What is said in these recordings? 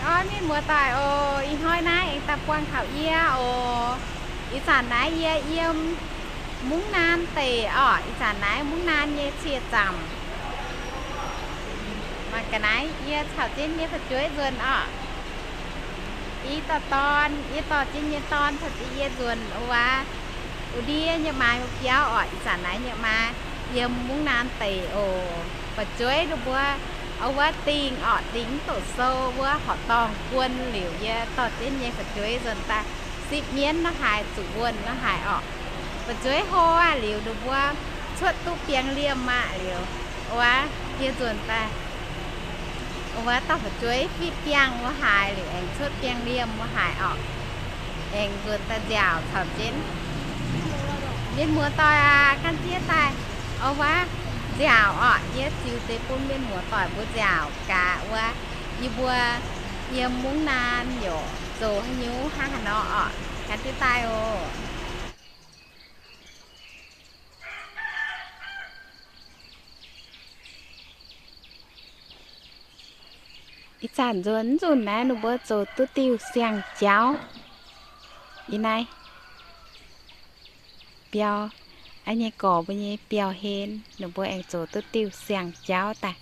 Orv, mienh muoz-doic oc, ih hnoi naaiv aengx daaih buangh taux yie oc. Ih zanc naaiv yie yiem Mungv Naan deic orqc. Ih zanc naaiv Mungv Naan nyei cie zaamc. Mangc ga'naaiv yie caux jienv nyei fu'jueiv nzuonx orqc. Yie dorh dorn, yie dorh jienv nyei dorn caux jienv yie nzuonx wuov, wuov ndiev nyei maa biauv orqc. Ih zanc naaiv nyei maa yiem Mungv Naan deic oc. Fu'jueiv ninh mbuo wuov dingh orqc, dingh mv doqc sou wuov horqc dorngh guon liuz, yie dorh jienv nyei fu'jueiv nzuonx daaih sipv mienv nor haaix, zuqc wuonh nor haaix orqc. Fu'jueiv hlo aqv liuz, ninh mbuo cuotv duqv biengh liemh aqv liuz, wuov yie nzuonx daaih wuov dauh fu'jueiv fih biangh wuov haaix liuz, aengx cuotv biengh liemh wuov haaix orqc. Aengx nzuonx daaih nziaauc caux jienv mienh muoz-doic aac, gan jienv daaih wuov nziaauc orqc. Yie ziux deix bun mienh muoz-doic mbuo nziaauc gaax wuov, yie mbuo yiem Mungv Naan yaac zoux haaix nyungc hnangv haaix nor orqc. Gan jienv daaih oc. Ih zanc nzuonx nzunc naaiv ninh mbuo zoux duqv diuh siang-jauv. Ih naaiv biauv, a'nyei gorx mbuo nyei biauv-hlen, ninh mbuo aengx zoux duqv diuh siang-jauv daaih.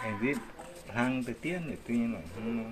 Aengx nzipc hlang deix-dien deix nyei longc hmz nor.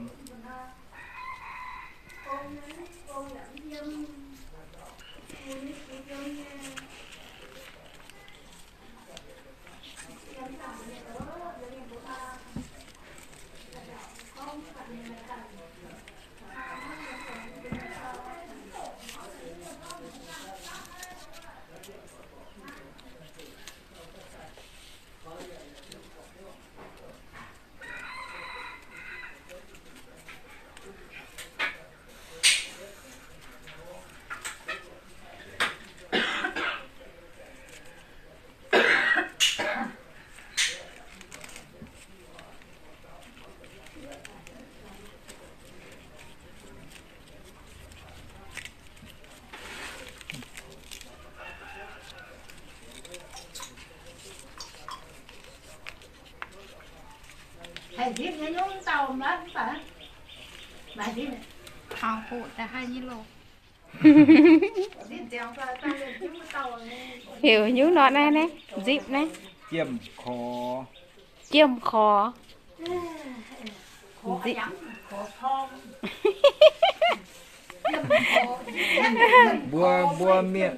Haih nzipc nyei nyungc dauh mv baac, mv baac haih nzipc. Taux hoqc daaih haih nyei loh. Heuc nyungc nor naaiv, naaiv nzipc naaiv. Jiemh korx. Jiemh korx. Nzipc. Mbuo, mbuo mienh,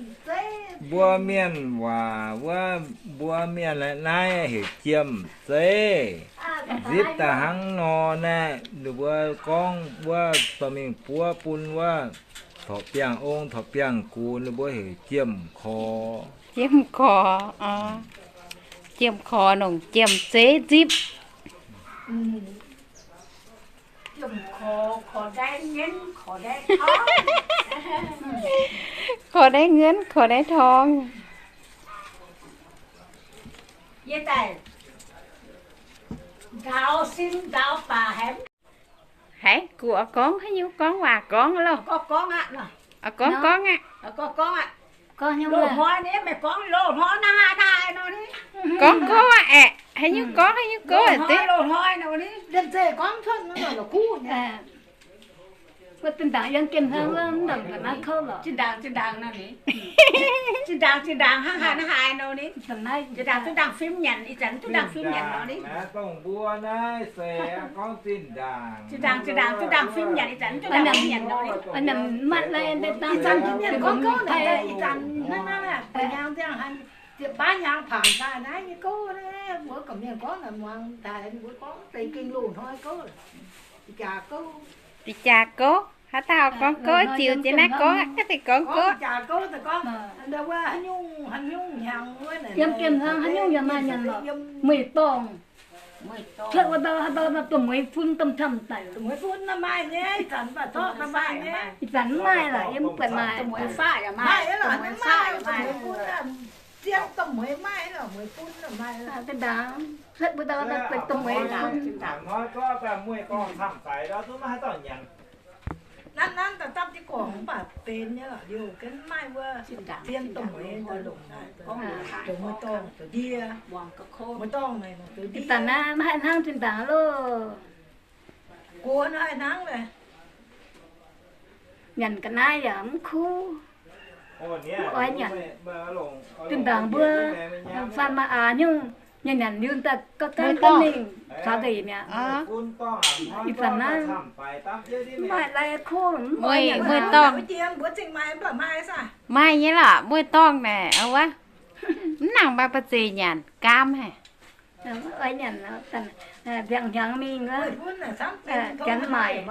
mbuo mienh waac wuov, mbuo mienh naaiv heuc jiemh zeiv. Nzipc daaih hnangv nor naaiv, ninh mbuo gorngv wuov dorh mingh buov bun wuov torqv biangh ong, torqv biangh gux, ninh mbuo heuc jiemh korx. Jiemh korx, o. Jiemh korx nongc jiemh zeiv nzipc. Korx daaih nyienv, korx daaih torngv. Haiz, gu'nyuoz gorngv haaix nyungc, gorngv waac gorngv loh. Gorngv, gorngv aqv. Gorngv gouv aqv, aeqv, haaix nyungc gorngv haaix nyungc gouv aqv. Zinh ndaangc, zinh ndaangc hnangv haaix, hnangv haaix nor ni. Zinh ndaangc, zinh ndaangc fim nyanc, ih zanc duqv ndaangc fim nyanc nor ni. Dongh mbuo naaiv se gorngv zinh ndaangc. Zinh ndaangc, zinh ndaangc duqv ndaangc fim nyanc, ih zanc duqv ndaangc fim nyanc nor ni. Ih zanc mienh gorngv gouv naaic, ih zanc hnangv naaiv, baaix hnyangx ziangh haaix, ziepc baav hnyangx paanc daaih naaiv nyei gouv naaiv, mbuo gorqv-mienh gorngv naaic muangx daaih, mbuo gorngv deix gengh loz-hnoi gouv, ih jaax gouv. Ih jaax gouv, haaix dauh gorngv gouv, ziux jienv naaiv gorngv, gaax deix gorngv gouv. Ih jaax gouv daaih gorngv, wuov haaix nyungc, haaix nyungc hnyangx wuov naaic, yiem, yiem hnangv haaix nyungc yiem maaih nyanc lorqc, meih dorngh. Cuotv wuov ndau, haaix ndau dongh mueiz fun, dongh camv daic. Ih zanc mv maaih lorqc, yie mv buatc maaih. Zinh ndaangc cuotv wuov ndau dongh mueiz fun. Nanv nanv daaih dapv jienv guangc mv baac benx nyei lorqc, liouh gen mv maaih wuov zien dongh mueiz daaih longc naaic, dongh mueiz dorngh zoux ndie, mueiz dorngh naaic zoux ndie. Ih zanc naaiv mv haih hnangv zinh ndaangc loh. Gox naaiv haih hnangv le. Nyanc ga'naaiv yaac mv kuv. Mv oix nyanc. Zinh ndaangc mbuo faan maaih aax nyungc, nyanc nyanc yun daaih gauh gaanv duqv mingh caux nzengc mi'aqv. Ih zanc naaiv mv maaih lai kuv, mv oix nyanc. Mueiz dorngh. Maaih nyei lorqc, mueiz dorngh naaic, wuov, mv nangc maaih ba'zeic nyanc, gaam haic. Mv oix nyanc, nziang hnyangx mingh wuov, janx maaic.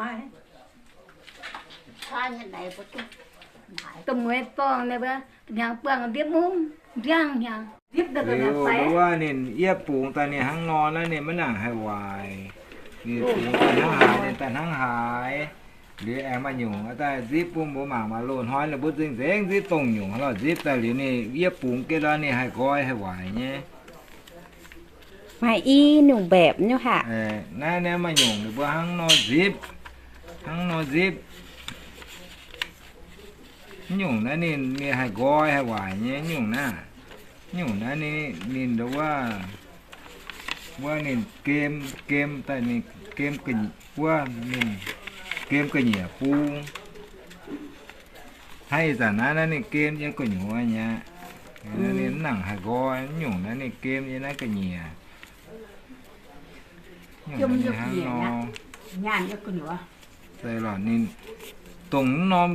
Dongh mueiz dorngh naaic mbuo hnyangx buangh ndiev mungv, nziang hnyangx. Liuz wuov ninh yietv bungx daaih ninh hnangv nor naaiv ninh maiv nangc haih waaic. Ninh bungx daaih hnangv haaix ninh daaih hnangv haaix. Liuz aengx maaih nyungc daaih nzipv bun mbuo mangc, maaih loz-hnoi ninh mbuo nzengc nzengc nzipv dongh nyungc hnangv nor nzipv daaih liuz ninh yietv bungx jienv ndorm ninh haih nqoi haih waaic nyei. Maaih i nyungc mbaeqc nyei haic. Naaiv, naaiv maaih nyungc ninh mbuo hnangv nor nzipv, hnangv nor nzipv. Mv nyungc naaiv ninh, ninh haih nqoi haih waaic nyei. Mv nyungc naaiv, mv nyungc naaiv ninh, ninh wuov, wuov ninh gem, gem daaih ninh gem, wuov ninh gem ga'nyiec bung. Hnangv ih zanc naaiv, naaiv ninh gem yiem gu'nyuoz nyei aqv. Ninh mv nangc haih nqoi. Mv nyungc naaiv ninh gem yiem naaiv ga'nyiec. Hnangv nor, dongh mv norm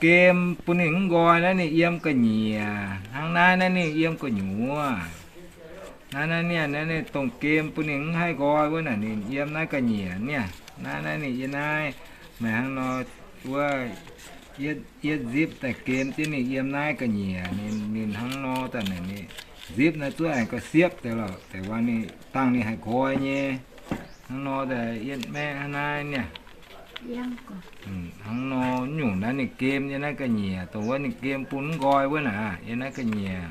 gem bun ninh mv nqoi naaiv ninh yiem ga'nyiec. Hnangv naaiv, naaiv ninh yiem gu'nyuoz. Naaiv, naaiv niaa, naaiv ninh dongh gem bun ninh mv haih nqoi wuov naaic ninh yiem naaiv ga'nyiec niaa. Naaiv, naaiv ninh yiem naaiv. Meih hnangv nor wuov, yietv nzipv daaih gem jienv ninh yiem naaiv ga'nyiec. Ninh, ninh hnangv nor daaih naaic ninh nzipv naaiv zuov aengx ga'siepv deix lorqc, deix wuov ninh dangh ninh haih nqoi nyei. Hnangv nor daaih yietv maeqv hnangv naaiv niaa. Hnangv nor nyungc naaiv ninh gem yiem naaiv ga'nyiec, dongh wuov ninh gem bun mv nqoi wuov naaic yiem naaiv ga'nyiec.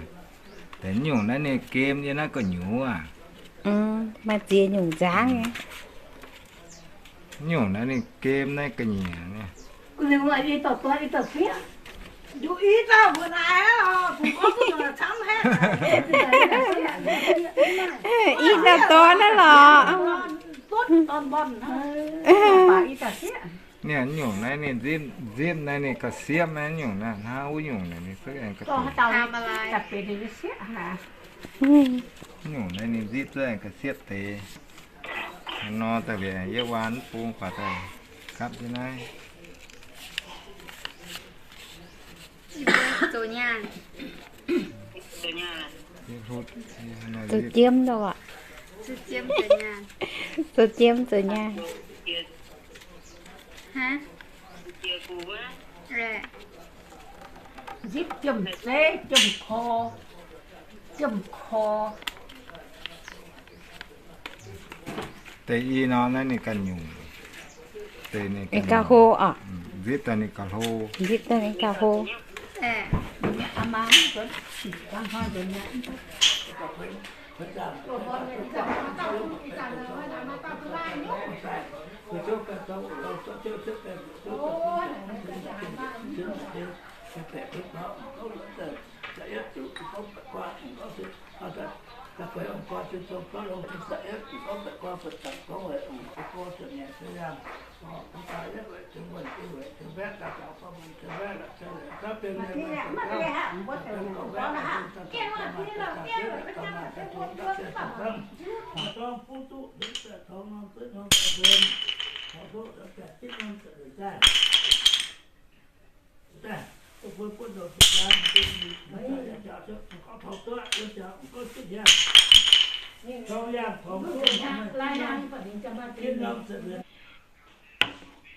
Deix nyungc naaiv ninh gem yiem naaiv gu'nyuoz aqv. Maaih ziex nyungc nzangv nyei. Nyungc naaiv ninh gem naaiv ga'nyiec niaa. I dauh dorn naaiv lorqc. Niaa, nyungc naaiv ninh nzipv, nzipv naaiv ninh ga'siepv naaiv nyungc naaiv, hnangv wuov nyungc naaiv ninh zuov aengx ga'deix. Nyungc naaiv ninh nzipv zuov aengx ga'siepv deix. Nor daaih liuz yie waan mv bung baac daaih gapv jienv naaiv. Zoux nyaanh. Zoux jiem daaih aqv. Zoux jiem zoux nyaanh. Nzipv jiem zeiv, jiem kor, jiem kor. Deix i nor naaiv ninh ganh nyungc. Ninh ganh hlo oc. Nzipv daaih ninh ganh hlo. Nzipv daaih ninh ganh hlo.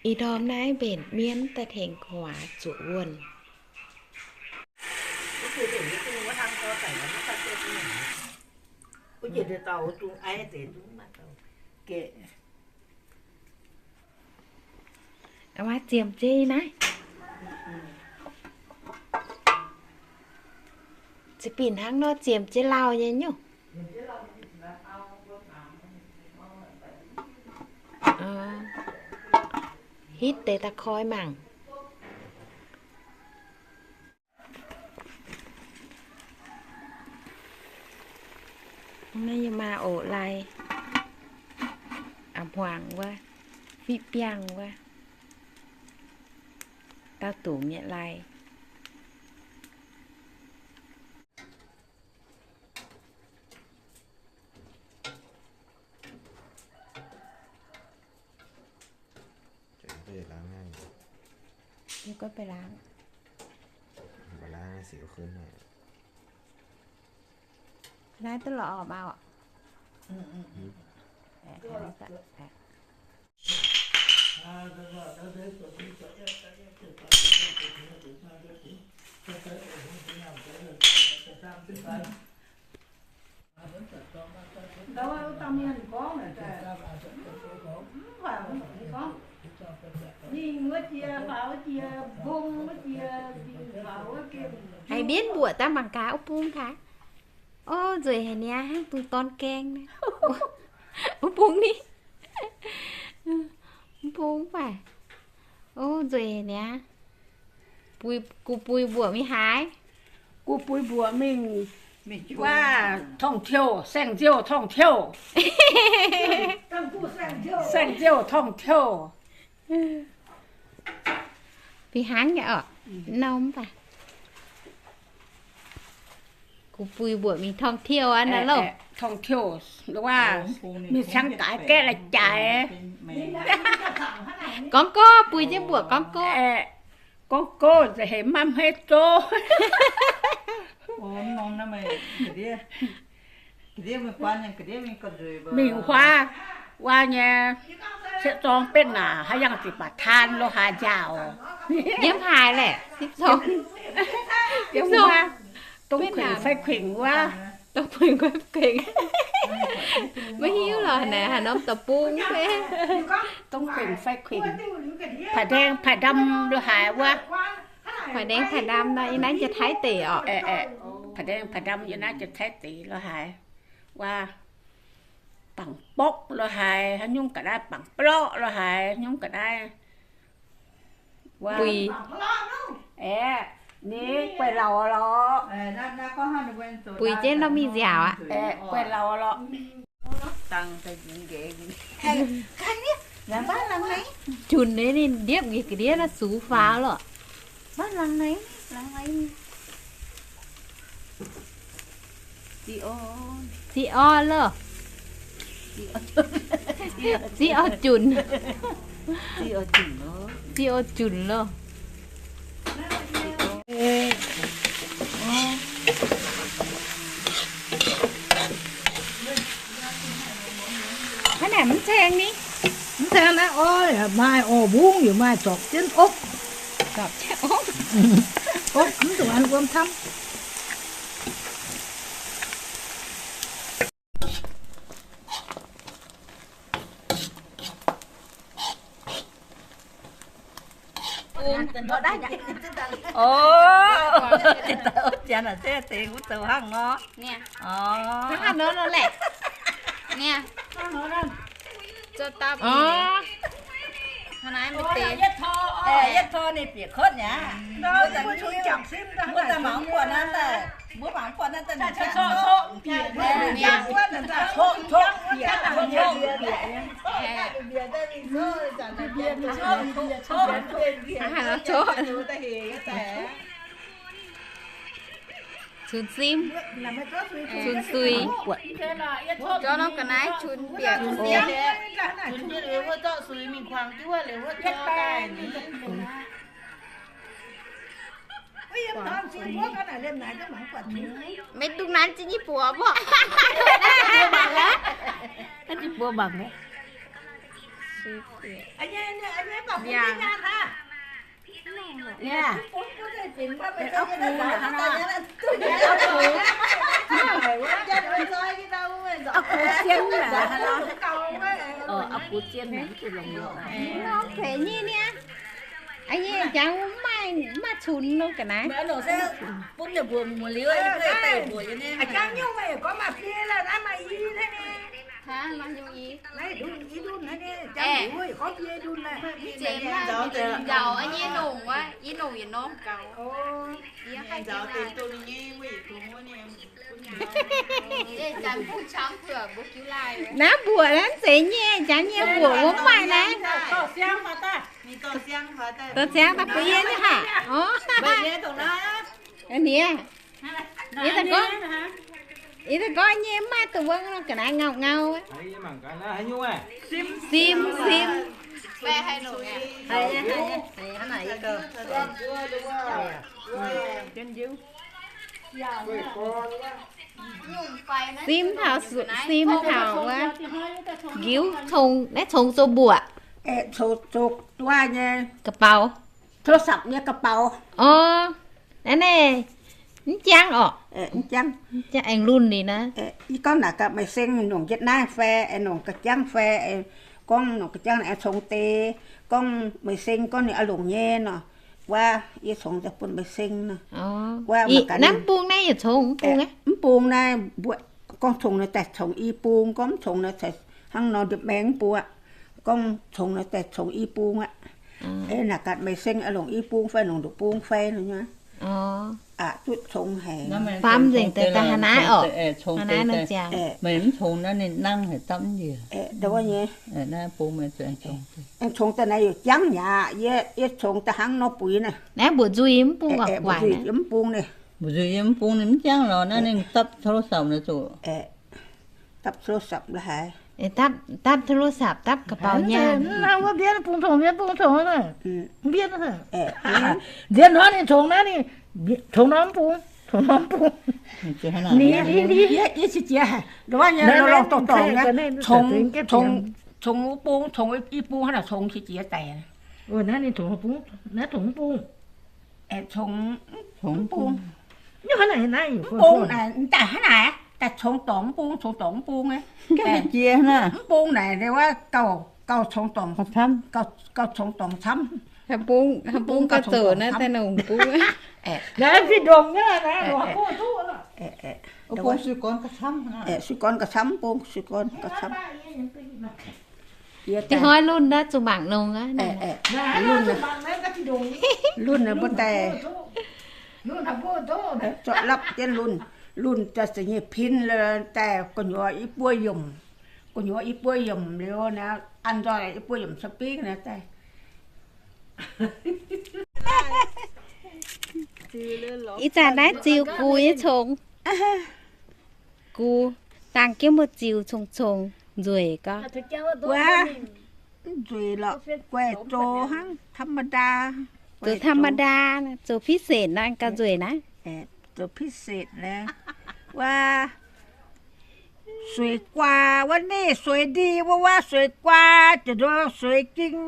Ih ndorm naaiv mbenc mienv daaih tengx gu'nguaaz zuoqc wuonh. Maaih ziemx jei naaiv. Za'binc hnangv nor ziemx jei lauh nyei nyungc. Hitv deix da'koi mangc. Naaiv yie maa oc lai, a'hmuangx wuov, fiqv biangh wuov, dauh dungz nyei lai. Yie gorngv beiv laangz. Beiv laangz sic kuv kuv. Naaiv duqv lorz orqc, mau orqc. Haiz mienv mbuoqc daaih mangc gaax wuov bung taaix. Ov, nzueic haic niaa, hnangv dungx dorn gaeng. Wuov bung ni. Wuov bung mv baac. Ov, nzueic haic niaa. Bui, gu bui mbuoqc mingh haaix? Gu bui mbuoqc mingh wuov ท่องเที่ยว, saeng-nziouv ท่องเที่ยว. Saeng-nziouv ท่องเที่ยว. Fih hnangv nyei orqc. Nor mv baac gu bui mbuoqc mingh ท่องเที่ยว aqv naaiv loh. ท่องเที่ยว wuov, mingh cangv gaax gaeqv la'jaaix. Gorngv gorqv, bui jienv mbuoqc gorngv gorqv. Gorngv gorqv nzengc hec, maiv hmeiv zoqv. Mingh huaav, wuov nyei, sieqv zorng betv naaic, haaix yangh ziqc baac taan lo haaix nziaauc. Yiem haaix laeh, sieqv zorng? Yiem huaav, dongh kuengc fai kuengc wuov. Dongh kuengc fai kuengc. Maiv hiuv lorqc, naaic haaix norm deic-bung fai. Dongh kuengc fai kuengc. Paaix ndaeng paaix ndam lo haaix wuov. Paaix ndaeng paaix ndam nor, yiem naaiv Janx-Taiv deic orqc. Paaix ndaeng paaix ndam yiem naaiv Janx-Taiv deic lo haaix. Wuov, bangc borqv lo haaix, haaix nyungc ga'naaiv, bangc blorqv lo haaix, haaix nyungc ga'naaiv. Buix. Aeqv, ninh guaix lauh lorqc. Buix jienv nor mingh nziaauc aqv. Aeqv, guaix lauh lorqc. Junc naaiv ninh ndiepv njiec ga'ndiev naaiv sux faaux lorqc. Ziqv orv loh. Ziqv orv junc. Ziqv orv junc loh. Hnangv naaic mv caeng ni. Mv caeng naaiv oix maaih orv mbungv yaac maaih zorpc jienv opv. Zorpc jienv opv. Opv mv dungx an wuom camv. Ov, janx naaic se deix wuov zoux hnangv nor. Yietv tor ninh bieqc kotv nyei. Mbuo daaih mangc buatc naaiv daaih, mbuo mangc buatc naaiv daaih, cunx sim, cunx suix. Zorqv norm ga'naaiv cunx bieqc. Maiv dungx nanv jienv nyei buoz mborqv. Nanv jienv buoz mangc. Norm zeiz nyei niaa. Aa, nyei jangx maaih, maaih cunx nor ga'naaiv. Naaiv mbuoqc naaiv zeiz nyei, jangx nyei mbuoqc wuov maaih naaiv. Dorh ciangv daaih bun yie nyei haac. Aa, nie, yie daaih gorngv, yie daaih gorngv nyei maaih dongh wuov nor ga'naaiv ngau ngau. Sim, sim. Sim taux, sim taux wuov nqiuv cong, naaiv congx zoux mbuoqc. Congx zoux duqv nyei. กระเป๋า. โทรศัพท์ nyei กระเป๋า. Orv, naaiv naaiv mv jangv orqc. Mv jangv. Aengx lunh liuz naaiv. Yie gorngv naaic gaax meih seng nongc yietc naaiv fai, aengx nongc ga'jangv fai, gorngv nongc ga'jangv aengx congx deix, gorngv meih seng gorngv ninh oix longc nyei nor, wuov yie congx daaih bun meih seng nor. Wuov naaiv mv bung naaiv yietc congx mv bung. Mv bung naaiv mbuo gorngv congx naaiv daaih congx i bung, gorngv mv congx naaiv hnangv nor ndie maengx mbuo, gorngv congx naaiv daaih congx i bung aqv. Naaic gaax meih seng oix longc i bung fai longc nduqc bung fai nor nyei. Aqc duqv congx haic. Faam nzengc deix daaih hnangv naaiv orqc. Hnangv naaiv nor ziangx. Meih mv congx naaiv ninh nangv haic dapv njiec. Aengx congx daaih naaiv yietc jangv mi'aqv. Yie congx daaih hnangv nor buix naaiv. Naaiv mbuoqc nzuih mv bung orqc, mbuoqc nzuih yiem mv bung ninh. Mbuoqc nzuih yiem mv bung ninh mv jangv lorqc. Naaiv ninh dapv โทรศัพท์ naaiv zuqc. Dapv โทรศัพท์ la'haaix. Dapv โทรศัพท์, dapv กระเป๋า nyei. Nziex hnoi ninh congx naaiv, ninh congx norm bung, congx norm bung. Yie qiex jiez, congx wuov bung, congx i bung hnangv naaic congx qiex jiez daic. Naaiv ninh congx bung, naaiv congx bung. Congx bung. Mv bung naaic, daaih hnangv naaic, daaih congx dorngx mv bung, congx dorngx mv bung. Mv bung naaic, wuov gauh, gauh congx dorngx camv. Bung, bung gauh zoux naaiv daaih nongc bung. Sui gorn gauh camv, bung sui gorn gauh camv. Da'hnoi lunh naaiv zuqc mangc nongx aqv. Lunh mbuo daaih zorqv lapv jienv lunh, lunh daaih se nyei pin daaih gu'nyuoz i buo yiemc, gu'nyuoz i buo yiemc liuz naaiv, an nzoih i buo yiemc caux bingv naaiv daaih. Ih zanc naaiv ziux gux nyei congx. Gux dangh jienv mbuo ziux congx-congx nzueic gau. Wuov, mv nzueic lorqc, guaih zoux hnangv ธรรมดา. Zoux ธรรมดา, zoux พิเศษ nor gauh nzueic naaiv. Zoux พิเศษ naaiv. Wuov, sueix guaa, wuov neh sueix ndie, wuov waac sueix guaa, jiex nduov sueix ging.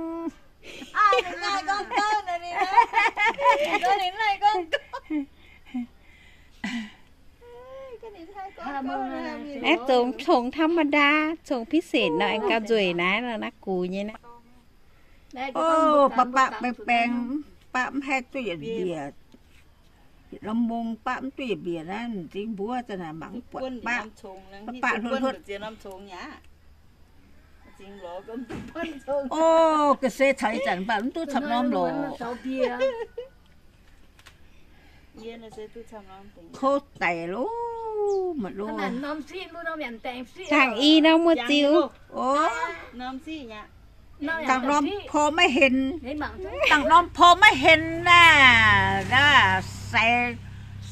Naaiv zoux congx ธรรมดา, congx พิเศษ nor aengx gauh nzueic naaiv, naaiv gux nyei naaiv. Baqv baqv baeng baeng, baqv mv haih duqv yietc mbiec. Norm mong baqv mv duqv yietc mbiec naaiv, m'zing mbuov za'naaic mangc buatc baqv, baqv baqv hluotv hluotv. O, ga'sie caux ih zanc mv baac mv duqv camv norm lorqc. Kouv daic loh, maiv loh. Dangh i norm muoz-ziux. O, dangh norm porv maiv henx, dangh norm porv maiv henx naaic, sai,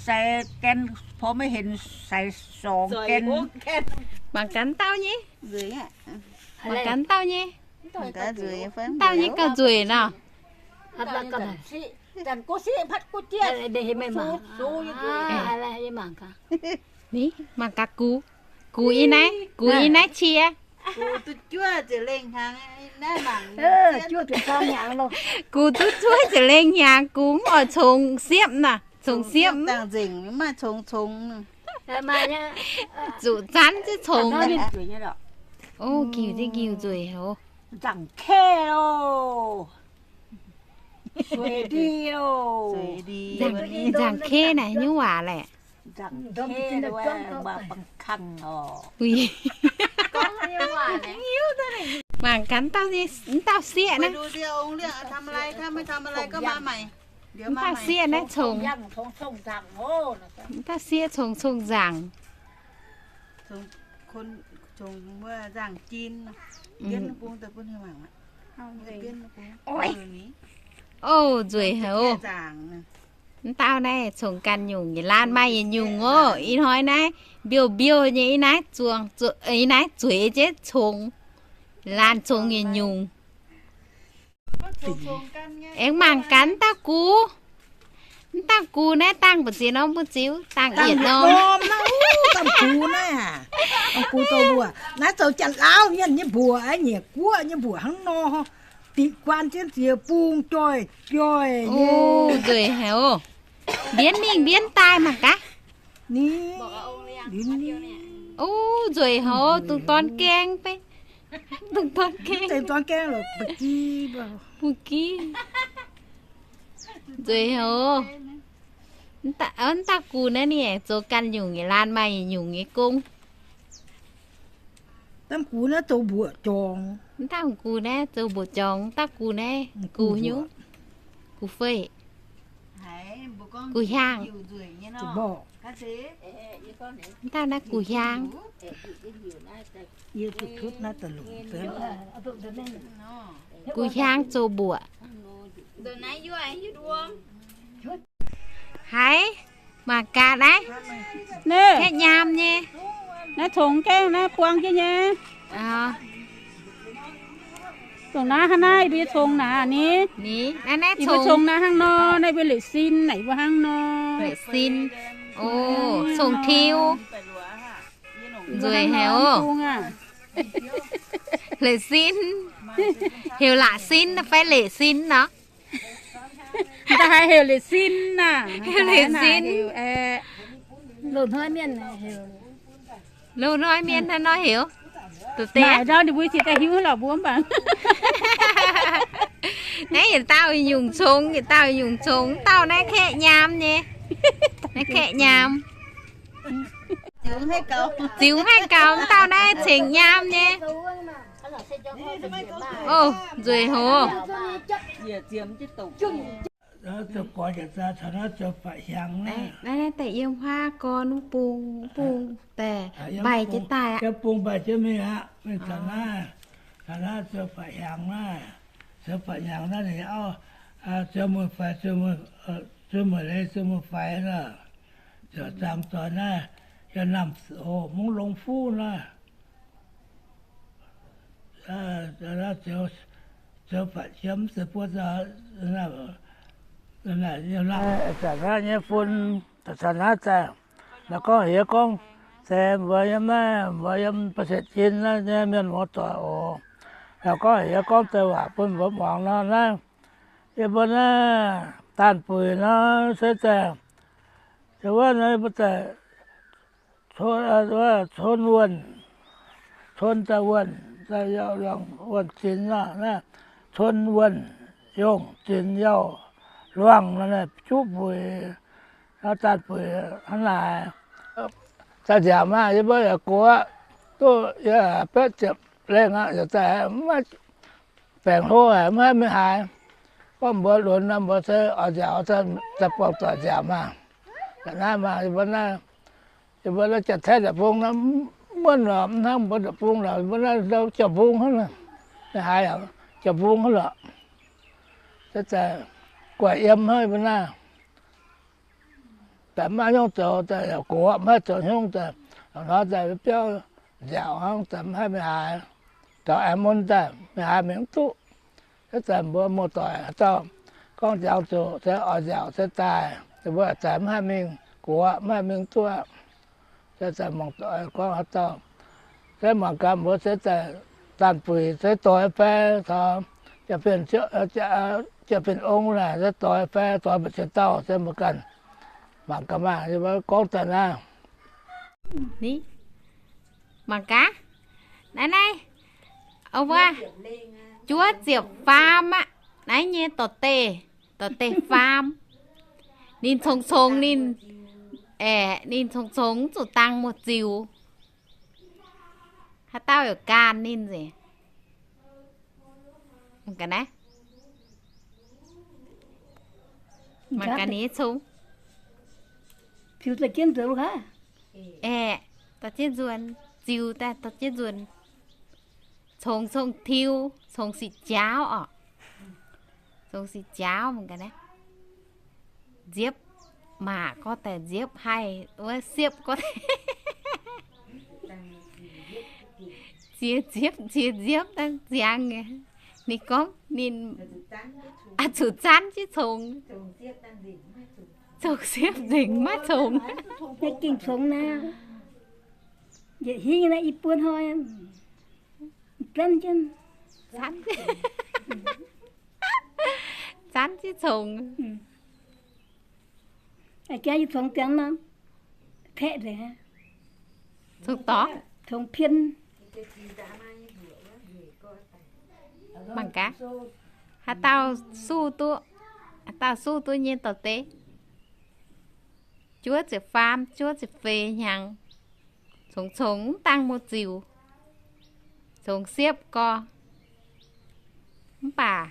sai gan porv maiv henx, sai sorngx gan. Mangc gaax dauh nyei. Mangc gaax dauh nyei. Dauh nyei gauh nzueic nor. Ni, mangc gaax gux. Gux i naaiv, gux i naaiv cie. Gux duqv zuov ziepc lengh hnyangx, gux mv oix congx siepv nor, congx siepv. Zuqc zanv jienv congx. O, giuc jienv ngiuh nzueic haic. Nzangc-kaev oc. Sueix ndie oc. Nzangc-kaev naaic nyungc waac laeh. Mangc gaax, mv dauh sieqv naaiv. Mv dauh sieqv naaiv congx. Mv dauh sieqv congx cong-nzangc. O, nzueic haic oc. Mv dauh naaiv congx ganh nyungc, yietc laanh maaih yietc nyungc oc. Ih hnoi naaiv mbiouh mbiouh nyei, ih naaiv zuangx, ih naaiv zueiz jienv congx. Laanh congx yietc nyungc. Aengx mangc gaax mv dauh gux. Mv dauh gux naaiv dangh mbu'ziex norm mbu'ziex, dangh yietc norm. Dangh gux naaiv, dangh gux zoux mbuoqc naaiv, zoux Janx-Lauv mienh nyei mbuoqc, nyiec guoqv nyei mbuoqc hnangv nor, diqc guaan jienv ziex bung joih joih nyei. Nzueic haic oc. Mbienv mingh mbienv daaih mangc gaax. O, nzueic haic oc, dungx dorn gaeng beiv. Dungx dorn gaeng. Bungx giv. Nzueic haic oc. Mv dauh gux naaiv ninh zoux ganh nyungc, yietc laanh maaih yietc nyungc nyei gong. Dangh gux naaiv zoux mbuoqc jorngx. Mv dauh gux naaiv zoux mbuoqc jorngx, mv dauh gux naaiv gux nyungc, gux feih, gux hiaang. Mv dauh naaiv gux hiaang. Gux hiaang zoux mbuoqc. Haiz, mangc gaax naaiv. Kaeqv nyaam nyei. Naaiv congx gaengh naaiv buang jienv nyei. Dongh naaiv hnangv naaiv, yie mbuo nyei congx naaiv ni. Yie mbuo congx naaiv hnangv nor, naaiv mbuo leic sin naaic, yie mbuo hnangv nor. Leic sin. O, congx tiuv. Nzueic haic oc. Leic sin. Heuc laqc sin fai leic sin nor? Da'haaix heuc leic sin naaic? Heuc leic sin. Loz-hnoi mienh heuc. Loz-hnoi mienh hnangv nor heuc. Naaic ndau ninh mbuo cingx daaih hiuv lorqc mbuo mv baac. Naaiv yietc dauh nyungc congx, yietc dauh nyungc congx. Dauh naaiv kaeqv nyaam nyei. Naaiv kaeqv nyaam. Ziux mv haih gaux, mv dauh naaiv cengx nyaam nyei. O, nzueic haic. Naaiv deix yiem huaav gorn mv bung, mv bung daaih mbaih jienv daaih aqv. Yiem bung mbaih jienv mingh aqv. Mingh taux naaiv, taux naaiv ziouc faix hnyangx naaiv, ziouc faix hnyangx naaiv ninh auv, ziouc mueiz faix, ziouc mueiz leiz, ziouc mueiz faix nor, ziouc zaangc doic naaiv, yaac namh oc, mungv longx fuv naaiv. Ziouc faix qiemx se buo, zanc naaiv nyei fun, zanc naaiv daaih, la'gorngv heuc gorngv se mbuo yiem naaiv, mbuo yiem ba'setc jin naaiv nyei mienh muoz-doic oc. La'gorngv heuc gorngv deix waac bun mbuo muangx nor naaiv, yie mbuo naaiv daanh buic nor se daaih, wuov nor yie mbuo daaih ชน wuonh, ชน daaih wuonh, daaih yaac luangh wuonh zinx nor naaiv, ชน wuonh, yongh zinx yaac luangh nor naaiv juqv mbuic, naaiv daanh buic hnangv naaic. Daaih nziaauc maah, yie mbuo yaac gox aqv, duqv yie betv ziepc lengh aqv, yaac daaih mv maiv baengc hlo haic, mv haih mingh haaix. Gorngv mbuo lunx nor mbuo se oix nziaauc, daaih buangh doic nziaauc maah. Naaiv maah, yie mbuo naaiv, yie mbuo naaiv Janx-Taiv deic-bung naaiv, muonv lorqc, mv hnangv mbuo deic-bung lorqc, mbuo naaiv ndau jauv-mbung hnangv, mingh haaix jauv-mbung hnangv lorqc. Se daaih guaix yiem hnangv mbuo naaiv. Daaih maiv hnyouv zoux, daaih yaac gox aqv, maiv zoux hnyouv, daaih hnoi daaih biauv nziaauc hnangv, daaih mv haih mingh haaix. Zoux aengx mun daaih mingh haaix mingh mv duqv. Se daaih mbuo muoz-doic haaix dauh gorngv nziaauc zuqc se oix nziaauc se daaih, mbuo daaih mv haih mingh gox, mv haih mingh duqv. Se daaih muoz-doic gorngv haaix dauh, se mangc gaax mbuo se daaih daanh buic se doix fai caux Janx-Bienh Ong naaic se doix fai doix mbu'ziex dauh se mbuo ganh mangc gaax maah, yie mbuo gorngv daaih naaiv. Ni, mangc gaax. Naaiv, naaiv, wuov, juov ziepc faam aqv. Naaiv nyei dorh deic, dorh deic faam. Ninh congx-congx ninh, aeqv, ninh congx-congx mv zuqc dangh muoz-ziux. Haaix dauh yaac gaanh ninh nzengc. Mangc gaax naaiv. Mangc gaax ninh nyei congx. Ziux daaih jienv nzuonx haav? Aeqv, dorh jienv nzuonx, ziux daaih dorh jienv nzuonx. Congx, congx tiux, congx siqv jaauv orqc. Congx siqv jaauv mangc gaax naaiv. Nziepv, maac gorngv daaih nziepv haih wuov siepv gorngv ziex nziepv, ziex nziepv dangh ziangx nyei. Ninh gorngv ninh zuqc zanv jienv congx. Congx siepv nzengc maiv congx. Yie gengh congx naaiv. Yietc hingv naaiv i buo hnoi zanv jienv, zanv jienv congx. Aa, jaax yie congx ziangx nor, paeqv nzengc, congx dorngx, congx pien. Mangc gaax, haaix dauh suv duqv, haaix dauh suv duqv nyei dorh deix. Juov ziepc faam, juov ziepc feix hnyangx, congx-congx mv dangh muoz-ziux, congx siepv gorx. Mv baac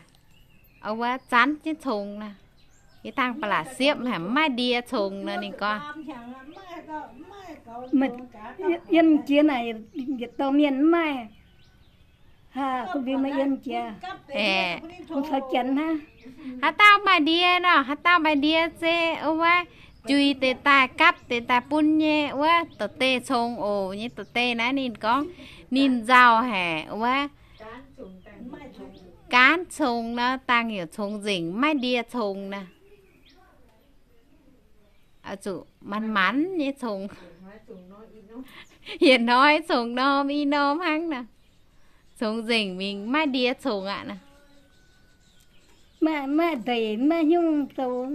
wuov zanv jienv congx naaic, yie dangh ba'laqc siepv haic, mv maaih ndie congx nor ninh gorngv. Yiem jiex naaic yietc dorh mienh mv maaih. Haaix dauh maaih ndie nor, haaix dauh maaih ndie se wuov, juix deix daaih gapv deix daaih bun nyei wuov, dorh deix congx oc nyei dorh deix naaiv ninh gorngv, ninh nzauh haic wuov, gaanv congx nor dangh yaac congx nzengc, maiv ndie congx naaic. Zuqc manc-manc nyei congx. Yietc hnoi congx norm i norm hnangv naaic. Congx nzengc mingh maiv ndie congx aqv naaic. Maaih, maaih ndeic, maaih hnyouv zoux.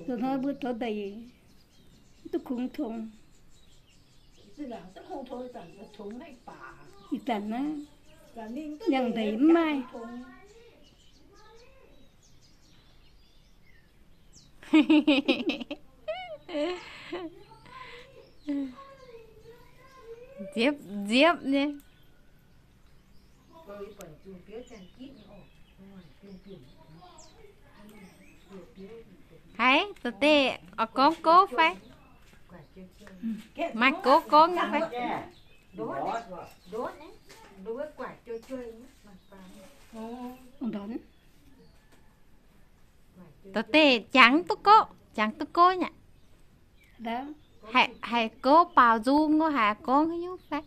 Zoux hnoi mbuo zoux ndeic, duqv kungx congx. Ih zanc naaiv, yangh ndeic mv maaih. Nziepv nziepv nyei. Haiz, dorh deix oix gorngv gouv fai? Maaih gouv gorngv nyei fai? Dorh deix jangx duqv gouv, jangx duqv gouv nyei. Haiz gouv baaux nzung wuov haiz gorngv haaix nyungc fai?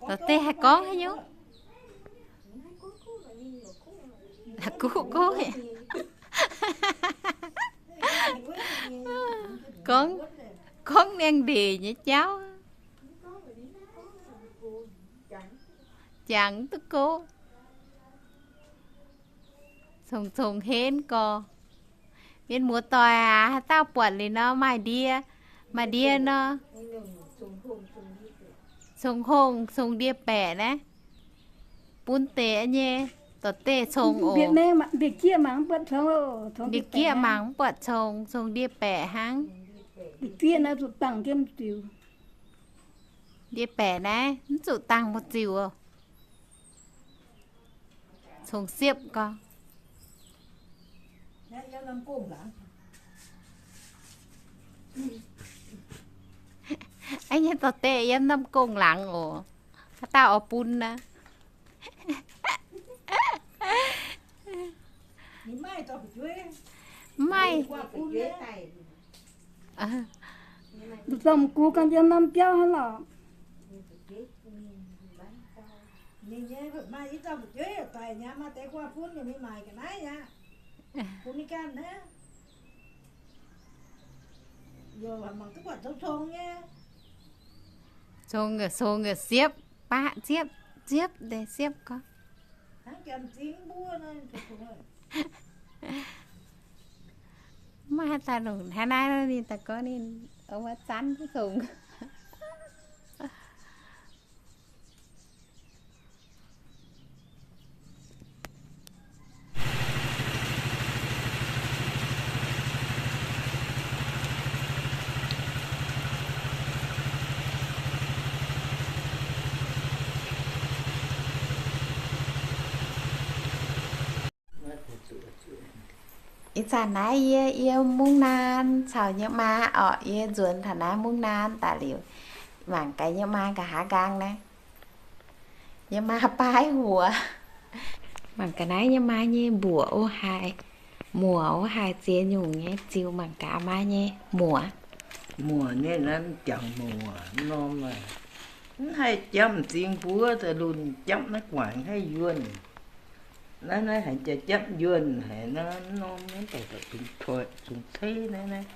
Dorh deix haih gorngv haaix nyungc? Guv gouv. Gorngv, gorngv niangh ndeic nyei jauv. Jangx duqv gouv. Congx-congx henv gorx. Mienh muoz-doic aac, haaix dauh buatc liuz nor maaih ndie, maaih ndie nor, congx hongh, congx ndie-baeqc naaiv, bun deix nyei, dorh deix congx oc. Ndie-gieqv mangc mv buatc congx, congx ndie-baeqc hnangv. Ndie-baeqc naaiv zuqc dangh jienv ziux. Ndie-baeqc naaiv mv zuqc dangh mbu'ziux. Congx siepv gorx. Aa, nyei dorh deix yiem norm gong laangz oc. Haaix dauh oix bun naaiv? Mv maaih. Domh gux ganh yiem norm biauv hnangv lorqc. Congx, congx siepv, baqv siepv, siepv deix siepv gorx. Maiv haih daaih longc hnangv naaiv, ninh daaih gorngv ninh wuov zanv duqv longc. Ih zanc naaiv yie, yie mungv naan caux yie maa orqc, yie nzuonx taux naaiv mungv naan daaih liuz, mangc gaax yie maa nqa'haav nqaang naaiv. Yie maa paaiv mbuoqc. Mangc gaax naaiv yie maa nyei mbuoqc o haaix, muoc o haaix ziex nyungc nyei ziux mangc gaax maa nyei muoc. Muoc nyei naaiv jangx muoc norm aac. Mv haih japv m'zing mbuov daaih lunh japv naaiv guangc haih yuonh. Naaiv, naaiv haiz jaax japv yuonh haiz naaiv norm naaiv daaih zungv ceix naaiv, naaiv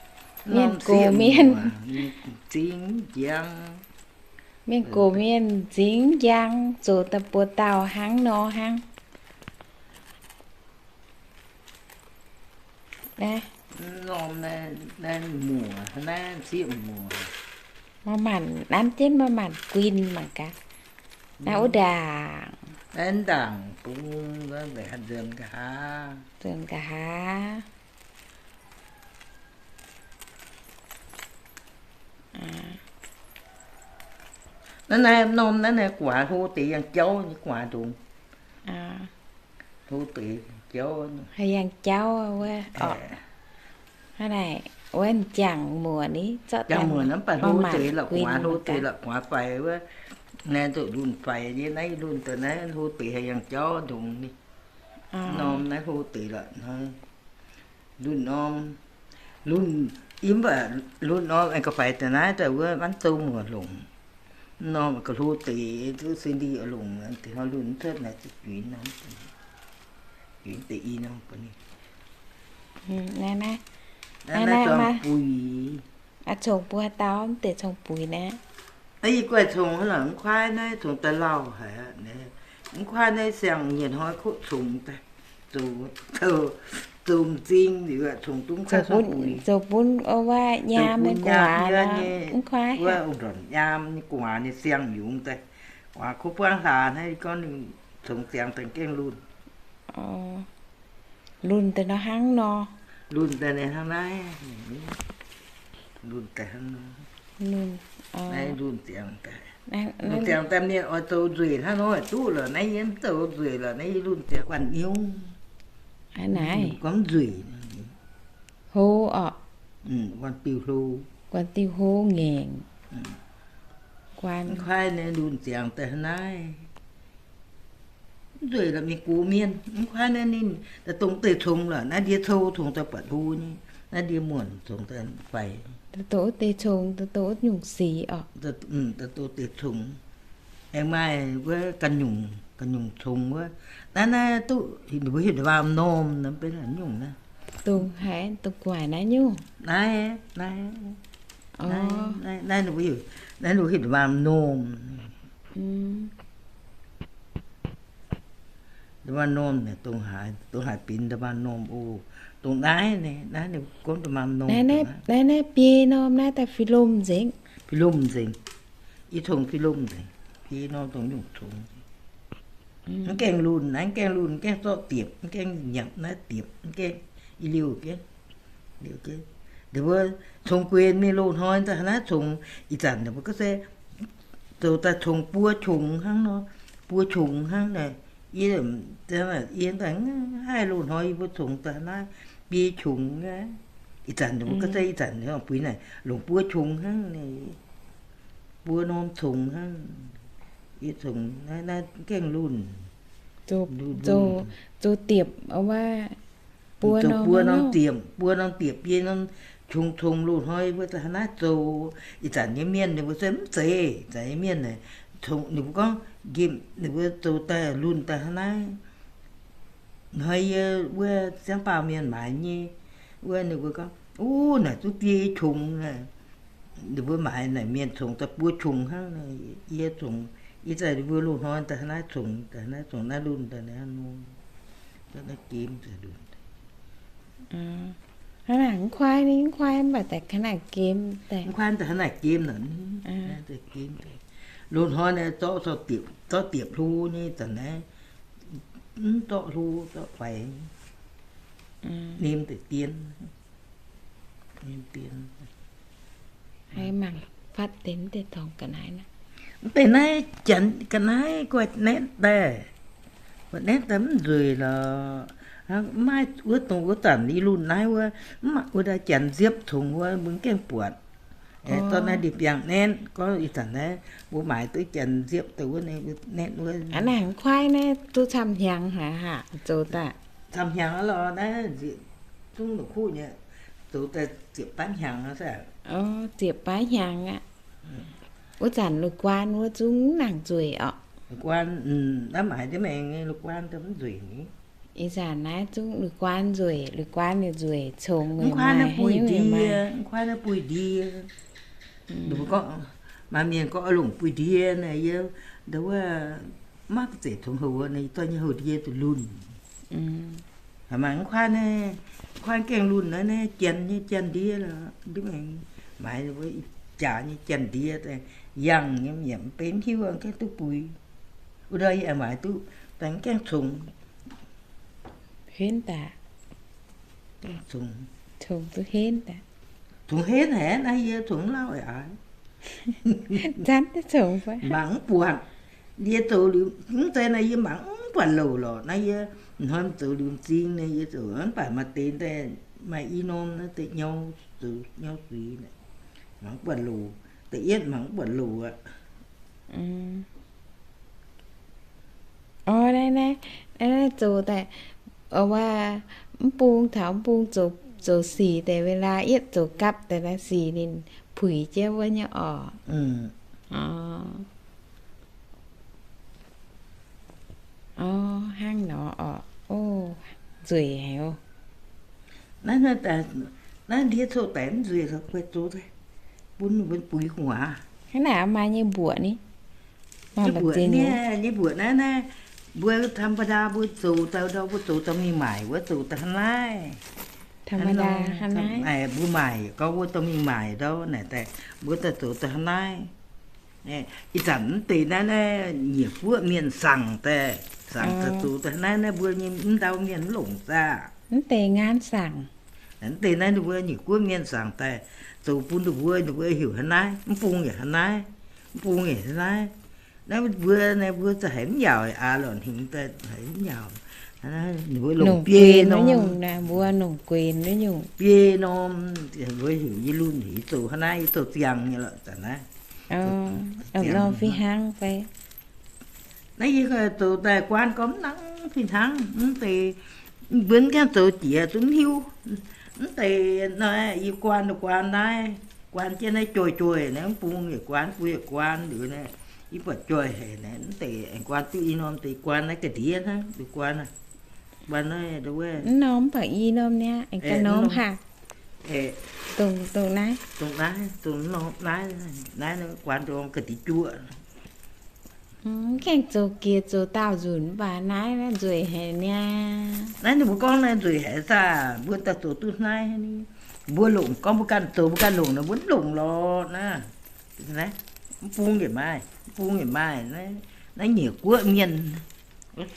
mienh gox mienh m'zing njang. Mienh gox mienh m'zing njang zoux daaih buoz dauh hnangv nor hnangv. Naaiv norm naaiv, naaiv muoc, naaiv sieqv muoc. Maaih maanc nanv jienv maaih maanc guinh mangc gaax. Naaiv wuov ndaangc. Naaiv ndaangc bung nzuonx nqa'haav. Nzuonx nqa'haav. Naaiv, naaiv norm naaiv, naaiv guaax hlo deix yangh jauv nyei guaax ndongc. Hlo deix yangh jauv. Haaix yangh jauv wuov orqc. Hnangv naaic wuov m'jangc muoc ni zorqv jangx muoc naaiv mv baac hlo deix la'guaax, hlo deix la'guaax faix wuov. Naaiv ndoqc lunh faix nyei, naaiv lunh daaih naaiv hlo deix haaix yangh jauv ndongc ni. Norm naaiv hlo deix la'hnoi. Lunh norm, lunh, yie mv baac lunh norm aengx ga'faix daaih naaiv daaih wuov mv dongh muoc longc. Norm ga'hlo deix duqv se ndie longc, deix hnoi lunh cuotv naaiv ziqc juix norm, juix deix i norm bun ninh. Naaiv, naaiv, naaiv cong-buix. Cong-buix dau mv deix cong-buix naaiv. Naaiv yie guaih cong hnangv naaic, mv kuaaiv naaiv cong daaih lauh haic aqv. Mv kuaaiv naaiv siang-nyiec hnoi kuv cong daaih zoux, zoux m'zing liuz cong duqv kuaaiv cong-buix. Zoux bun wuov nyaam nyei gu'nguaaz nyei, mv kuaaiv wuov ndortc nyaam nyei gu'nguaaz nyei siang yungz daaih. Gu'nguaaz kuv buangv hlaax naaiv gorngv ninh cong siang daaih gengh lunh. Lunh daaih nor hnangv nor. Lunh daaih hnangv naaiv. Lunh daaih hnangv nor. Naaiv lunh ziangx daaih. Lunh ziangx daaih mienh oix zoux nzueic hnangv nor duqv lorqc. Naaiv yie mv zoux nzueic lorqc. Naaiv yie lunh ziangx guanh niuv. Aa, naaiv gorngv nzueic. Hlo orqc. Guanh diuh hlo. Guanh diuh hlo ngaengc. Guanh. Mv kuaaiv naaiv lunh ziangx daaih hnangv naaiv. Mv nzueic lorqc, mienh gox mienh. Mv kuaaiv naaiv ninh daaih dongh deix congx lorqc. Naaiv ndie cou congx daaih buatc hlo nyei. Naaiv ndie muonc congx daaih faix. Daaih dongh wuov deix congx, daaih dongh wuov nyungc sic orqc. Daaih dongh deix congx. Aengx maaih wuov ganh nyungc, ganh nyungc congx wuov. Naaiv, naaiv duqv ninh mbuo heuc nda'waam normh nor, benx haaix nyungc naaiv? Dongh haaix, dongh gu'nguaaic naaiv nyungc? Naaiv, naaiv, naaiv ninh mbuo heuc, naaiv ninh mbuo heuc nda'waam normh. Nda'waam normh naaic dongh haaix, dongh haaix benx nda'waam normh oc? Dongh naaiv, naaiv ninh gorngv nda'waam normh. Naaiv, naaiv biei normh naaiv daaih fih lomh nzengc. Fih lomh nzengc. Ih congx fih lomh nzengc. Biei normh dongh nyungc congx. Mv gaengh lunh, naaiv mv gaengh lunh, mv gaengh zorqv diepc, mv gaengh nyanc naaiv diepc, mv gaengh, i liouh gaengh, liouh gaengh. Ninh mbuo congx guenx mingh loz-hnoi daaih naaiv congx, ih zanc ninh mbuo gorngv se zoux daaih congx buo qongx hnangv nor, buo qongx hnangv naaic. Yie, yie daaih haih loz-hnoi yie mbuo congx daaih naaiv biei qongx aqv. Ih zanc ninh mbuo gorngv se ih zanc buix naaic longc buo qongx hnangv naaic. Buo norm congx hnangv. Yie congx naaiv, naaiv gaengh lunh. Zoux diepc wuov, buo norm diepc, buo norm diepc biei norm congx, congx loz-hnoi mbuo daaih hnangv naaiv zoux. Ih zanc nyei mienh ninh mbuo se mv zeiz, ih zanc nyei mienh naaic, ninh mbuo gorngv nqemh ninh mbuo zoux daaih lunh daaih hnangv naaiv. Hnoi yie wuov siang baauh mienh maaiz nyei, wuov ninh mbuo gorngv, uv, naaic zungv biei qongx. Ninh mbuo maaiz naaic mienh congx daaih buo qongx hnangv. Yie congx, ih zanc ninh mbuo loz-hnoi daaih hnangv naaiv congx, daaih hnangv naaiv congx naaiv lunh daaih hnangv nor. Naaiv gemh daaih lunh. Hnangv naaic mv kuaaiv ni, mv kuaaiv mv baac daaih hnangv naaic gemh daaih. Mv kuaaiv daaih hnangv naaic gemh naaic. Loz-hnoi naaiv zorqv, zorqv diepc hlo nyei zanc naaiv, mv zorqv hlo, zorqv faix, nem deix dien. Mangc fatv deix mv deix dorngx ga'naaiv naaiv. Mv deix naaiv janx ga'naaiv guaih naetv daaih. Guaih naetv daaih mv nzueic lorqc. Mv maaih wuov dongh wuov zanc i lunh naaiv wuov, mv maaih wuov daaih janx nziepv congx wuov mbuo mv gaengh buatc. Zorqv naaiv ndie-biangh naetv, gorngv ih zanc naaiv mbuo maaiz duqv janx nziepv daaih wuov naetv wuov. Aa, naaic mv kuaaiv naaiv duqv camv hnyangx haic haic zoux daaih. Camv hnyangx lorqc naaiv, zungv la'kuqv nyei, zoux daaih ziepc baav hnyangx aqv. Ziepc baav hnyangx aqv. Wuov zanc lui-guaan wuov zungv nangc nzueic orqc. Lui-guaan, naaiv maaiz jienv maengx lui-guaan daaih mv nzueic ni. Ih zanc naaiv zungv lui-guaan nzueic, lui-guaan liuz nzueic congx. Mv kuaaiv naaiv buih ndie, mv kuaih naaiv buih ndie. Maaih mienh gorngv oix longc buih ndie naaic, yie ndau wuov maiv zeiz congx houc wuov, naaiv yie dorh nyei houc ndie zuqc lunh. Haiz mangc mv kuaaiv naaiv, mv kuaaiv gaengh lunh naaiv, naaiv janx nyei janx ndie lorqc. Ndiev maengx maaiz wuov ih jaax nyei janx ndie daaih, yangh nyei yaac mv benx hiuv, gaengh duqv buix. Wuov ndau yie aengx maaiz duqv daaih mv gaengh congx. Henv daaih. Congx duqv henv daaih. Congx henv haic, naaiv yie congx mv lauh aqv. Zanv duqv congx fai? Mangc mv buatc. Yie zoux liuz mv zeiz naaiv, yie mangc mv buatc louc lorqc. Naaiv yie hnoi zoux liuz m'zing naaiv yie zoux mv baac maaih deix daaih maaih i norm naaiv deix nyau, zoux nyau zuiz naaiv, mangc mv buatc louc. Da'yietv mangc mv buatc louc aqv. Orv, naaiv, naaiv, naaiv zoux daaih, wuov, mv bung taux mv bung zoux, zoux sic deix, เวลา yietv zoux gapv deix naaiv sic ninh puix jienv wuov nyei orqc. Orv, orv, hnangv nor orqc. Ov, nzueic haic oc. Naaiv, naaiv ndie coqv daic mv nzueic, zoux bun, bun buix gu'nguaaz. Hnangv naaic maaih nyei mbuoqc ni. Nyei mbuoqc naaiv, naaiv mbuo ธรรมดา mbuo zoux daaih ndau, mbuo zoux daaih mingh maaic wuov zoux daaih hnangv naaiv. Mbuo maaic gorngv wuov daaih mingh maaic ndau naaic daaih, mbuo daaih zoux daaih hnangv naaiv. Ih zanc mv deix naaiv, naaiv nyiec guoqv mienh saangc daaih, saangc daaih zoux daaih hnangv naaiv, naaiv mbuo nyei mv ndau mienh mv longc zaah. Mv deix ngaan saangc. Mv deix naaiv ninh mbuo nyiec guoqv mienh saangc daaih zoux bun ninh mbuo, ninh mbuo heuc hnangv naaiv, mv bung yaac hnangv naaiv, mv bung yaac hnangv naaiv. Naaiv mbuo, naaiv mbuo za'gengh haiz mv yaauc aqv, lorqc hingx daaih haiz mv yaauc. Ninh mbuo longc biei nor, mbuo longc guenx nyungc biei norm, mbuo heuc yie lunh heuc yie zoux hnangv naaiv, yie zoux ziangx nyei lorqc zanc naaiv. Norm fih hnangv fai? Naaiv yie zoux daaih guaan gorngv mv nangv fih hnangv, mv deix mbuo mv gaengh zoux jiex zungv mv hiuv. Mv deix nor yie guaan, guaan naaiv, guaan jienv naaiv joih joih naaiv, mv bung yietc guaan, bung yietc guaan liuz naaiv, yie buatc joih haic naaiv. Mv deix aengx guaan duqv i norm deix guaan naaiv ga'ndiev hnangv, guaan, guaan naaiv, mv norm mv baac i norm niaa, aengx ga'norm haac. Dongh, dongh naaiv, dongh naaiv, dongh norm naaiv, naaiv guaan dongh ga'ndiev juoqv. Mv gaengh zoux giex zoux daauh nzunc mv baac naaiv, naaiv nzueic haic niaa. Naaiv ninh mbuo gorngv naaiv nzueic haic saah? Mbuo daaih zoux duqv naaiv ni. Mbuo longc gorngv mbuo ganh zoux mbuo ganh longc nor, mbuo mv longc lorqc naaiv. Mv bung yietc maaih, mv bung yietc maaih, naaiv nyiec guoqv mienh,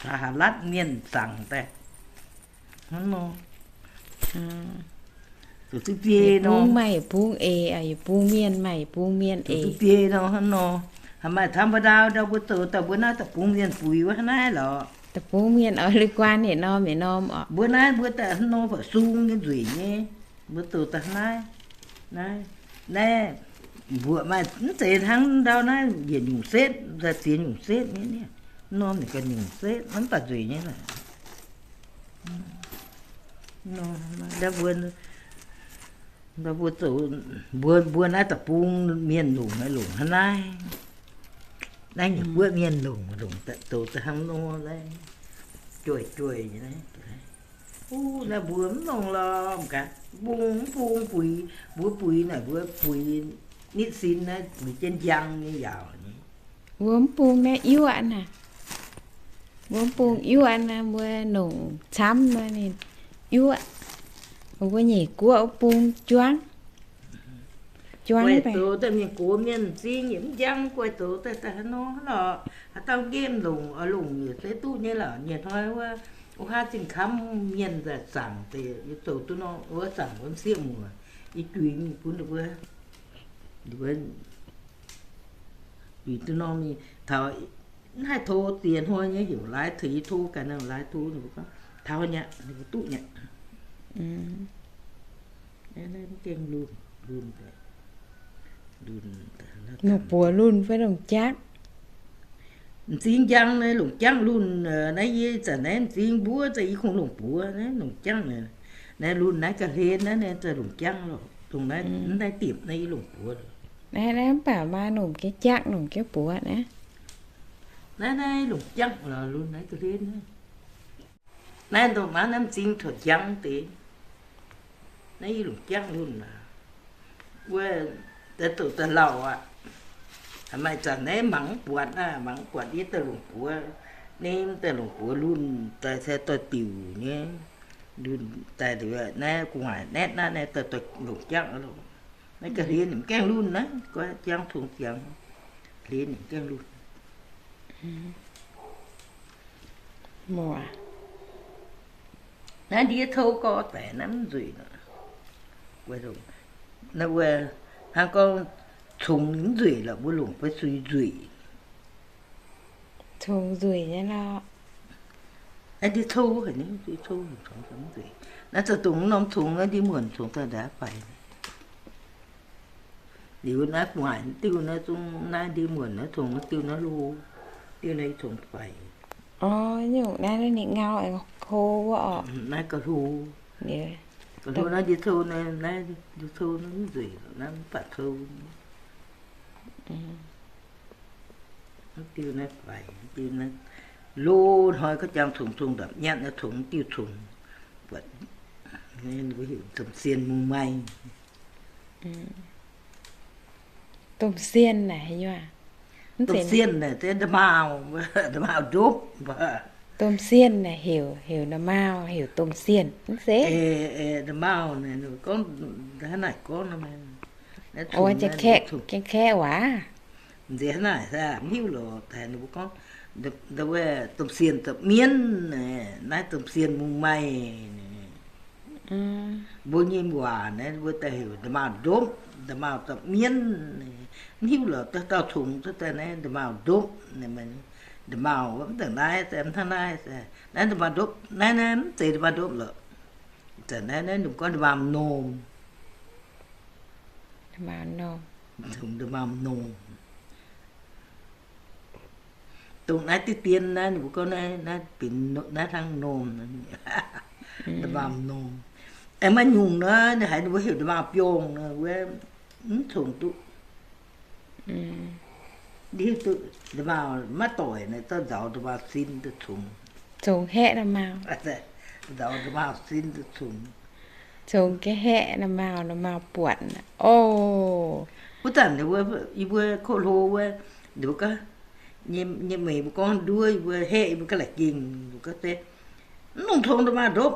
สหรัฐ mienh zaangc daaih. Hnangv nor. Zoux duqv biei nor, bung maaih yietc bung eix, yietc bungx mienh maaih yietc bungx mienh eix. Biei nor hnangv nor. Haaix maaih ธรรมดา ndau mbuo zoux daaih mbuo naaiv da'bungx mienh buix wuov hnangv naaiv lorqc. Da'bungx mienh oix lui-guaan yietc norm yietc norm orqc. Mbuo naaiv mbuo daaih hnangv nor baac sung nyei nzueic nyei. Mbuo zoux daaih hnangv naaiv. Naaiv, naaiv mbuoqc maaih mv zeiz hnangv ndau naaiv yietc nyungc setv, daaih ziex nyungc setv nyei. Norm ninh ga'nyungc setv, mv baac nzueic nyei. Mbuo, mbuo zoux, mbuo, mbuo naaiv da'bung mienh longc, longc hnangv naaiv. Naaiv nyiec guoqv mienh longc, longc zoux daaih hnangv nor, joih joih nyei. Naaiv mbuo mv longc lorqc, mv gaax, bung, mv bung buix, mbuo buix naaic, mbuo buix nitv sin naaiv, buix jienv njang nyei yaauc nyei. Mbuo mv bung naaiv yuoqv naaic. Mbuo mv bung yuoqv naaiv, mbuo longc camv nor ninh yuoqv. Mbuo nyeic guoqv wuov bung juangv, juangv daaih. Mienh gox mienh m'zing yaac mv njang, guai zoux daaih daaih haaix nor lorqc. Haaix dauh nqemh longc, longc yaac se duqv nyei lorqc. Nyei hnoi wuov, wuov haav zinh kamv mienh nzaaih zaangc deix, yie zoux duqv nor wuov zaangc wuov m'sieqv muoc, yie juix mingh bun ninh mbuo, ninh mbuo juix duqv nor mingh taux, mv haih tov ziex hnoi nyei heuc laaix, tengx yie tov gaax nor laaix tov ninh mbuo gorngv taux nyei, ninh mbuo duqv nyei. Mv gaengh lunh, lunh, lunh, longc buoz lunh fai longc jangv? M'zing njang naaiv longc jangv lunh. Naaiv yie zanc naaiv m'zing mbuov za'gengh yie kungx longc buoz naaiv longc jangv naaiv. Naaiv lunh naaiv ga'hlen naaiv, naaiv za'gengh longc jangv loh. Dongh naaiv, naaiv diepc naaiv yie longc buoz. Naaiv, naaiv mv baac maa longc jienv jangv, longc jienv buoz naaiv. Naaiv, naaiv longc jangv loh, lunh naaiv ga'hlen naaiv. Naaiv ndongc naaiv, naaiv m'zing taux njang deix. Naaiv yie longc jangv lunh aqv. Wuov, daaih doqc daaih lauh aqv. Maaih zanc naaiv mangc mv buatc aqv, mangc mv buatc yie daaih longc buoz. Naaiv daaih longc buoz lunh daaih se doix-diuc nyei. Lunh daaih naaiv gu'nguaaic naetv naaiv, naaiv daaih longc jangv loh. Naaiv ga'hlen ninh mv gaengh lunh naaiv, guai jangv tongx ziangx, hlen ninh mv gaengh lunh. Naaiv ndiev touv gorx daic naaiv mv nzueic nor. Naaiv wuov, hnangv gorngv congx mv nzueic lorqc, mbuo longc fai suix nzueic. Congx nzueic nyei lorqc. Naaiv ndiev touv haic nyei, ndiev touv congx mv nzueic. Naaiv za'gengh dongh norm congx naaiv ndiev muonc congx daaih ndaav faix. Liuz naaiv gu'nguaaic diuh naaiv zungv naaiv ndiev muonc naaiv congx diuh naaiv hlo, diuh naaiv congx faix. Orv, nyungc naaiv ninh ngau aengx hlo wuov orqc. Naaiv ga'hlo, ga'hlo naaiv ndiev touv naaiv, naaiv ndiev touv naaiv mv nzueic, naaiv mv baac touv. Diuh naaiv faix, diuh naaiv hlo hnoi ga'jang congx congx ndapc nyatv naaiv congx diuh congx, buatc, mbuo heuc domh sien mungh maih. Domh sienh naaic, domh sienh naaic, nda'maauh, nda'maauh ndopv. Domh sienh naaic heuc, heuc nda'maauh, heuc domh sienh mv zeiz? Nda'maauh naaic, gorngv hnangv naaic gorngv nor, Janx-Kaeqv waac. Mv zeiz hnangv naaic, mv hiuv loz, ninh mbuo gorngv, domh sienh da'mienv, naaiv domh sienh mungh maih. Mbuo nyei waac naaiv mbuo daaih heuc nda'maauh ndopv, nda'maauh da'mienv. Mv hiuv loz, dauh dauh congx cuotv daaih naaiv nda'maauh ndopv. Nda'maauh mv dangc naaiv, hnangv naaiv, naaiv nda'maauh ndopv, naaiv, naaiv mv zeiz nda'maauh ndopv lorqc. Zanc naaiv, naaiv ninh mbuo gorngv nda'maauh m'normh. Nda'maauh m'normh. Dongh naaiv diqv dien naaiv, ninh mbuo gorngv naaiv, naaiv benx naaiv hnangv m'normh, nda'maauh m'normh. Aengx maaih nyungc nor, ninh haiz ninh mbuo heuc nda'maauh biorngh nor, wuov mv congx duqv. Nda'maauh maiv doic naaiv, zorqv nzaaux nda'maauh sin duqv congx. Congx haeqv nda'maauh. Nzaaux nda'maauh sin duqv congx. Congx ga'haeqv nda'maauh, nda'maauh buatc. O, wuov zanc yie mbuo kov hlo wuov, ninh mbuo gorngv, nyei meix mbuo gorngv nduov yie mbuo haeqv yie mbuo ga'naaiv gengh, mbuo gorngv se mv longc congx nda'maauh ndopv,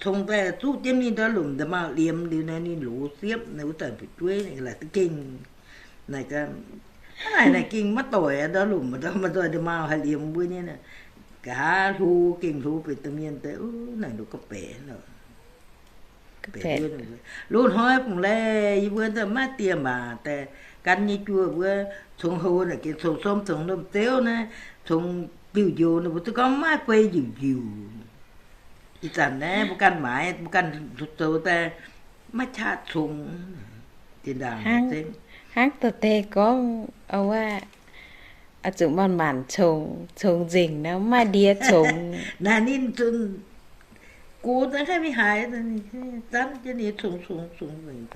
congx daaih zuqv jienv ninh ndortv lomc nda'maauh liemx liuz naaiv ninh loz siepv naaiv, wuov zanc fu'jueiv naaiv ga'naaiv gengh. Naaic ga'naaiv naaic gengh maiv doic aqv, ndortv lomc maaih doic nda'maauh haih liemx mbuo nyei. Nqa'haav hlo gengh hlo benx domh mienh daaih, naaic nduqc gorngv baeqc nor. Loz-hnoi fungc laih yie mbuo maiv diex maac daaih gan nyei juoh mbuo congx houc naaic gengh congx som congx lomh zeuv naaiv, congx diuh njoux naaic mbuo duqv gorngv maiv fei njiuc njiuc. Ih zanc naaiv mbuo ganh maaiz, mbuo ganh zoux daaih maiv qaqv congx. Hnangv dorh deix gorngv, wuov, zuqc manc-manc congx, congx nzengc nor, maiv ndie congx. Naaiv ninh zunc go daaih haih mingh haaix, zanv jienv ninh congx congx congx nzengc,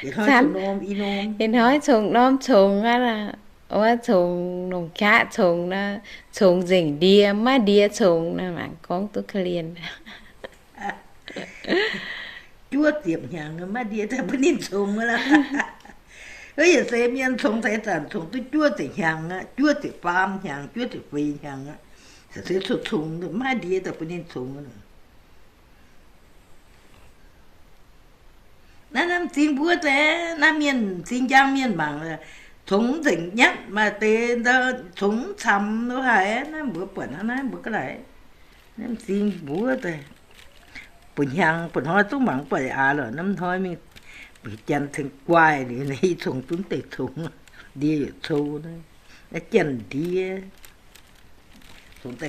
ih hnoi congx norm congx aqv, wuov congx longc qaqv congx nor, congx nzengc ndie, maiv ndie congx nor, mangc gorngv duqv korv-lienh. Juov ziepc hnyangx maiv ndie daaih bun ninh congx aqv. Yietc seix mienh congx seix zanc congx duqv juov ziepc hnyangx aqv, juov ziepc faam hnyangx, juov ziepc feix hnyangx aqv. Se congx congx maiv ndie daaih bun ninh congx aqv. Naaiv, naaiv m'zing mbuov deix, naaiv mienh m'zing njang mienh mangc, congx nzengc nyatv maaih deix, congx mv camx lo haic. Naaiv mbuo buatc hnangv naaiv mbuo ga'naaiv, naaiv m'zing mbuov deix. Buo hnyangx buo hnoi zungv mangc buatc aax lorqc. Naaiv hnoi mingh, janx tengx guaih liuz, i congx zunv deix congx, ndie yietc cou, naaiv janx ndie, congx